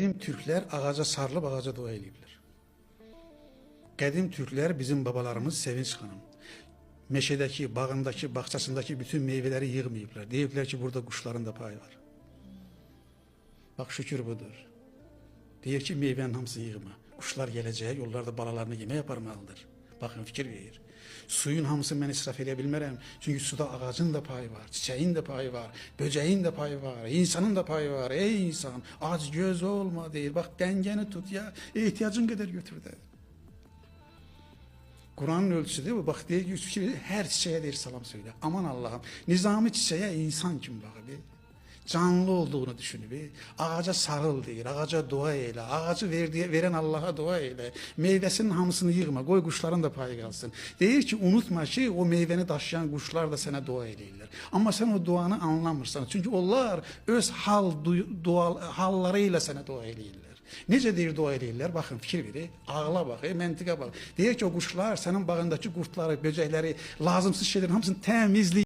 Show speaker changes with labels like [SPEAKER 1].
[SPEAKER 1] Qədim türklər ağaca sarılıb ağaca dua eləyiblər. Qədim türklər bizim babalarımız Sevinç xanım. Meşədəki, bağındakı, bağçasındakı bütün meyvələri yığmayıblar. Deyiblər ki, burada quşların da payı var. Bax şükür budur. Deyir ki, meyvənin hamısını yığma. Quşlar gələcək, onlar da balalarını yemək aparmalıdır. Baxın, fikir verir. Suyun hamısını mən israf eləyə bilmərəm. Çünki suda ağacın da payı var, çiçəyin də payı var, böcəyin də payı var, insanın da payı var. Ey insan, ac göz olma deyir. Bax, dəngəni tut ya, ehtiyacın qədər götür də. Quranın ölçüsüdür bu. Bax deyir ki, fikir, hər çiçəyə deyir salam söylə. Aman Allahım, Nizami çiçəyə insan kimi baxır. Canlı olduğunu düşünüb, ağaca sarıl deyir, ağaca dua elə, ağacı verən Allaha dua elə, meyvəsinin hamısını yığma, qoy quşların da payı qalsın. Deyir ki, unutma ki, o meyvəni daşıyan quşlar da sənə dua eləyirlər. Amma sən o duanı anlamırsan. Çünki onlar öz halları ilə sənə dua eləyirlər. Necə deyir dua eləyirlər? Baxın, fikir verin, ağla bax, məntiqə bax. Deyir ki, o quşlar sənin bağındakı qurtları, böcəkləri, lazımsız şeylərin hamısını təmizləyir.